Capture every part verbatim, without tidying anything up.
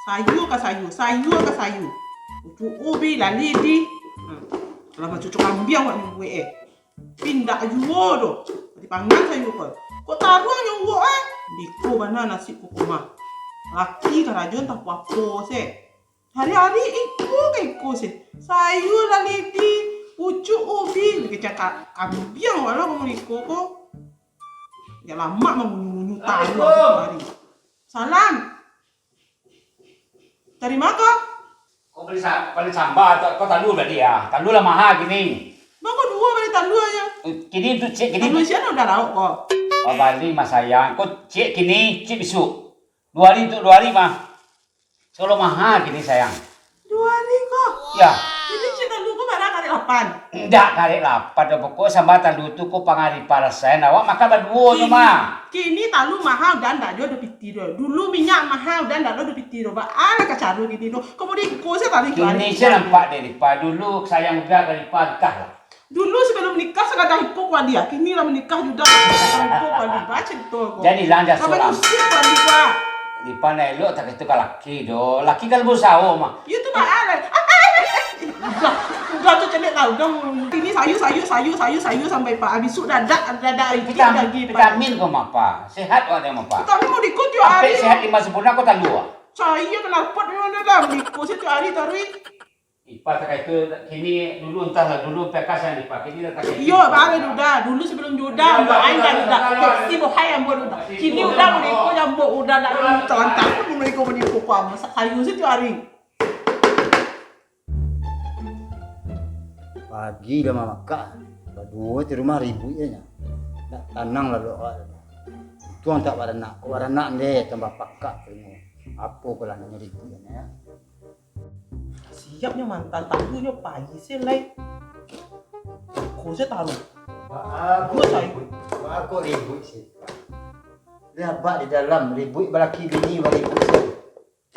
Sayua ka sayua, sayua ka sayua. Pucuak ubi, lalidi. Hmm. Alah, macucuk kambiang awak nyo buek, eh. Pindah juo doh. Dipangan sayua ko. Kok taruang nyo uwok, eh? Biko bana nasib ko mah. Laki karajo antah apo-apo se. Hari-hari iko ka iko se. Sayua lalidi, pucuak ubi, kecek ka-, kambiang awak lah kamu iko ko. Yo lamak mamunyu-munyu taruang hari. Salam. Dari ma ko? Ko bali sa-, bali samba, ko talua bali, ah. Talua lah maha kini. Bako duo bali talua se. Eh, kini tu, ciek, kini. Talua sia nan udah lauk ko? Oh, bali mah sayang. Ko ciek kini, ciek bisuak. Duo hari tu, duo hari mah. Sagalo maha kini sayang. Duo hari ko? Yo. Jadi ciek talua ko bara karek lapan? Indak karek lapan doh, pokok samba talua tu ko pangaripa rasain, awak makan baduo tu mah. Kini talua maha udah ndak juo duo pitih doh. Dulu minyak maha udah ndak ado duo pitih doh. Baa lah ka caro kini doh. Kamudian iko se tadi. Kini se nampak dek Ripa. Dulu sayang udah ka Ripa nikah lah. Dulu sabalum nikah sakadang iko kuali, ah. Kini lah manikah juo, sakadang iko kuali. Baa carito ko. Jadi lah, jan salah. Usik kuali ko, ah. Ripa nak elok tak itu ka laki doh. Laki kan barusaho mah. Yo tu baa lah. Udah, udah tu caliak lah, udah. Kini sayua, sayua, sayua, sayua, sayua sampai pa-, bisuak dadak, dadak. Vitamin ko mah, Pa. Sehat awak dek mah, Pa. Vitamin mau diikut tiok hari. Sampai sehat limo sampurna ko talua. Cayua kanal pot memang dah, dah. Biko se tiok hari taruih. Ipa takah itu, kini dulu antahlah, dulu P K S yang dipakai, kini dah takah itu. Iyo, baa lah duda. Dulu sabalum duda, ambo ain dah duda. Keksi bohai ambo duda. Kini udah maniko, ambo udah dak talantak pun maniko, maniko ko ambo. Sayua se tiok hari. Pagi dah mamakak, baduo di rumah ribuik se nyo. Dak tanang lah awak. Untuang tak baranak, kok baranak ndeh tambah pakak tu nyo. Apo ko lah namonyo ribuik nyo, yo. Siap nyo mantan, talu nyo pai se lai. Ko se talu. Baa ko ribuik? Baa ko ribuik se? Lah abak di dalam, ribuik balaki bini baribuik se.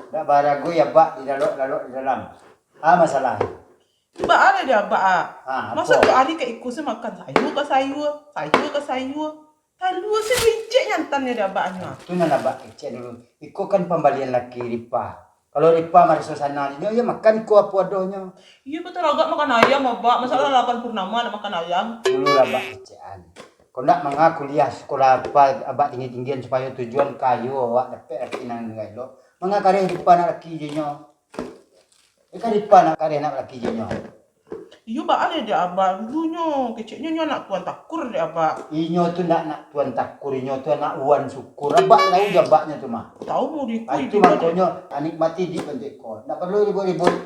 Dak baragoi abak di lalok-lalok di dalam. Ah, masalah. Baa lah di abak, ah. Ah, masa apo? Tiok ari ka iko se makan sayua ka sayua, sayua ka sayua. Talua se bicek nyantannyo di abaknyo. Tu nan abak kecek dulu. Iko kan pambalian laki Ripa. Kalau Ripa maraso sanang, inyo iyo makan iko apo adonyo. Iyo, bataragak makan ayam, abak. Masalah lapan purnama nak makan ayam. Dulu lah abak kecek an. Kau ndak manga kuliah sekolah apa abak tinggi-tinggian supayo tujuan kayo awak dapek laki nan elok. Manga kareh Ripa nak laki je nyo. Ikan Ripa nak kareh nak laki je nyo. Iyo, baa lah dek abak dulu nyo. Keceknyo nyo anak tuan takur dek abak. Inyo tu ndak anak tuan takur, inyo tu anak wan syukur. Abak tahu je abaknyo tu mah. Tahu mau diikut. Ah, itu makonyo, ah, nikmati di bantuak ko. Ndak paralu ribuik-ribuik.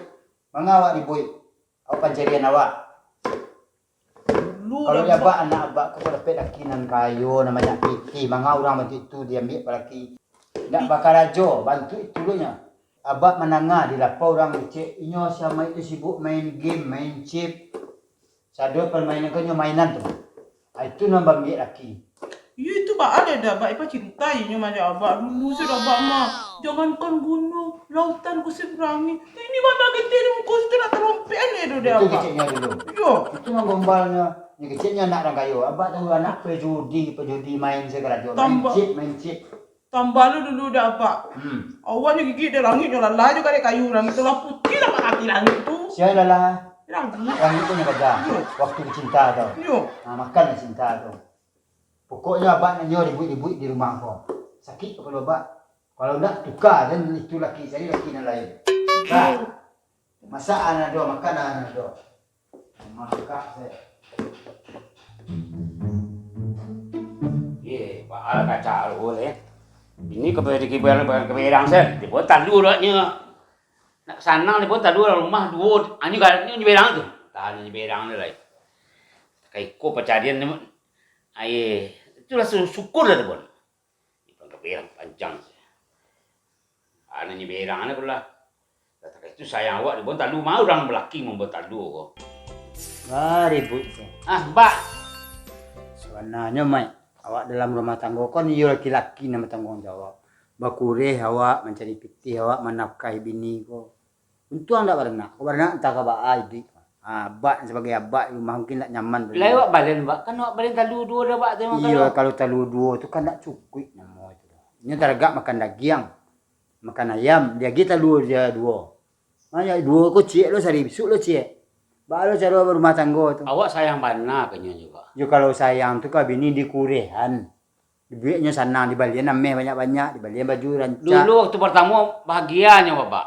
Manga awak ribuik. Awak pancarian awak. Kalau di abak, anak abak ko dapek laki nan kayo, nan banyak pitih, manga urang bantuak itu diambiak balaki. Ndak bakarajo, bantuak itu lo nyo. Abak mandanga di lapau urang kecek, inyo si Amaik tu sibuk main game, main chip. Sado permainan ko nyo mainan tu. Ah, itu nan baambiak laki. Iyo, itu baa lah dek abak, ipa cinta inyo mah dek abak dulu, sudah abak mah. Jangankan gunung, lautan ku seberangi. Ini bana gete di muko situ nak tarompek an dek abak. Itu keceknyo dulu. Iyo. Itu mah gombalnyo. Nyo keceknyo anak urang kayo. Abak tahu anak pejudi, pejudi main sagalo. Main chip, main chip. Tambah lo dulu dek abak. Hmm. Awak nyo gigik dek langik, nyo lalah jo karek kayu. Langik tu lah putiah lah kaki langik tu. Sia lalah? Langik. Langik tu nyo kada. Iyo. Waktu dicinta tu. Iyo. Ah, makan lah cinta tu. Pokoknyo abak nyo ribuik-ribuik di rumah ko. Sakik kapalo abak. Kalau ndak, tuka, dan itu laki, cari laki nan lain. Nah, masak anak dua, makan anak dua. Masak saya. Ye, Pak Al kacau boleh. Ini keberang, keberang, keberang saya. Dia buat talu dah nyo. Nak sanang dia buat talu rumah dua. Anyo galaknyo nyeberang tu. Tahan nyeberang dia lai. Kaiko pacarian ni. Aye, itulah su-, syukur lah dia buat. Ipan kaberang panjang. Anu nyeberang anu pula. Katakan itu sayang awak dibuang talu, mau urang balaki mambuang talu ko. Lah ribuik tu. Ah, Mbak. Sabananyo, Mak, awak dalam rumah tanggo kan iyo laki-laki nan batangguang jawab. Bakureh awak, mancari pitih awak, manafkahi bini ko. Untuang ndak baranak. Kok baranak antah ka baa iduik. Ha, abak sabagai abak di rumah mungkin ndak nyaman. Lai awak balen, Bak? Kan awak balen talu duo dah, Bak, tu. Iyo, kalau talu duo tu kan ndak cukuik namo itu. Inyo taragak makan dagiang. Makan ayam, diagiah talua jo duo. Banyak duo ko ciek lo sari, bisuak lo ciek. Baa lo caro barumah tanggo tu. Awak sayang bana ka inyo juo, Pak. Yo, kalau sayang tu ka bini dikurehan. Dibueknyo sanang, dibalian ameh banyak-banyak, dibalian baju rancak. Dulu waktu partamo bahagianyo, Bapak.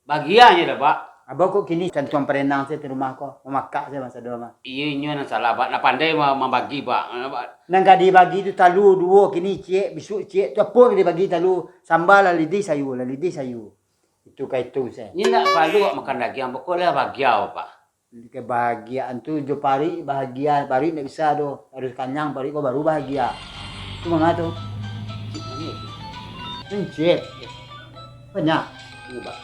Bahagianyo dah, Pak. Abah kok kini cantuang parenang sajo di rumah ko, mamakak sajo masa dulu mah. Iyo, inyo nan salah, Pak. Nak pandai ma-, mambagi, Pak. Nah, Pak. Nan ka dibagi tu talua duo, kini ciek, bisuak ciek, tu apo nan dibagi talua? Samba lah lidih sayua, lah lidih sayua. Itu ka itu sajo. Inyo ndak paralu awak makan dagiang, pokok lah bahagia, Pak. Kebahagiaan tu jo paruik bahagia, paruik ndak bisa doh. Harus kanyang paruik ko baru bahagia. Tu manga tu? Cik mano tu? Encik. Banyak. Iyo, Pak.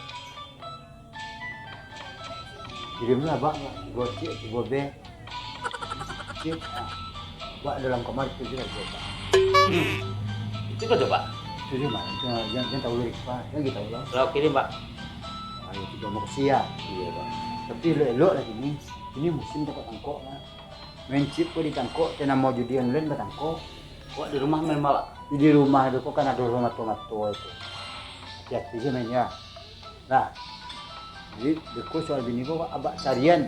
Kirim lah, Pak. Tigo cik, tigo be. Cik, ah. Buek dalam kamar tu je lah, Pak. Itu ko tu, Pak? Itu je, Pak. Itu jan, jan tahu lirik, Pak. Jan tahu lah. Kalau kirim, Pak. Ayo, tigo mau kesian. Iyo, Pak. Tapi elok-elok lah kini. Kini musim tangkok-tangkok lah. Main chip ko ditangkok, teh namo judi online batangkok. Awak di rumah main, Pak? Di rumah tu ko kan ado mato-mato itu. Hati-hati je main, yo. Nah, jadi, beko soal bini ko, abak carian.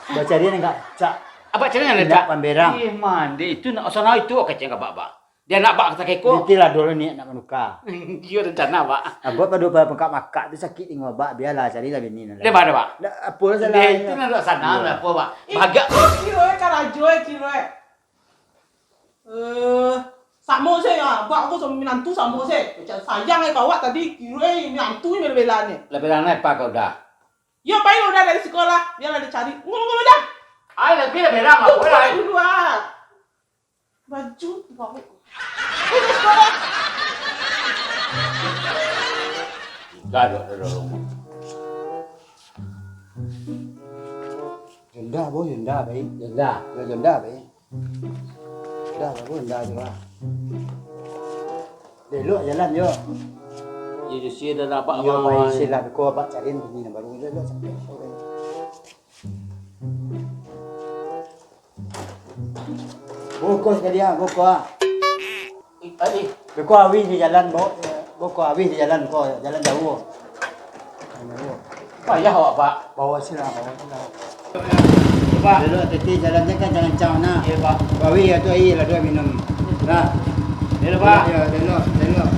Abak carian enggak, cak. Abak carian enggak, cak? Pamberang. Ih, mande, itu nak, sana itu kecek abak, Pak. Dia nak bak kata keko. Itulah dulu niat nak manuka. Iyo, rencana, Pak. Abak pado pangkak makak tu sakik tengok abak, bialah carilah bini nan lain. Dia mana, Pak? Ndak, apo lah salah. Dia itu nak sana, apo, Pak? Ih, bahagia. Kiro, eh, karajo, eh, kiro, eh. Eh, samo se, ah, abak ko samo minantu samo se. Macam sayang, eh, ka awak tadi, kiro, eh, minantu ni bela-bela ni. Lah bela apa kau dah? Yo, pai lah udah dari sekolah, biarlah dia cari. Ngomong-ngomong dah. Ai, lagi lah bela apa lah, eh? Dulu, ah. Baju, bau. Udah sekolah. Tiga dok dalam rumah. Jonda, Bo, Jonda, baik. Jonda. Yo, Jonda, baik. Dah, baru dah tu lah. Elok jalan, yo. Iyo, di sini dah nampak. Iyo, abang, baik, silah beko abak carian bini nan baru. Elok, elok, sampai. Bungkus sekali, ah, bungkus, ah. Ih, ih. Beko awih di jalan, Bo. Beko awih di jalan ko, jalan jauah. Payah awak, Pak. Bawa silah, bawa silah. Pak. Elok, hati-hati, jalan tu kan gancang-gancang nah. Iyo, Pak. Beko awih tu aia lah, duo minum. Nah. Elok, Pak. Yo, elok, elok.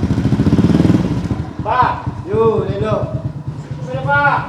Pak. Yo, elok. Elok, Pak.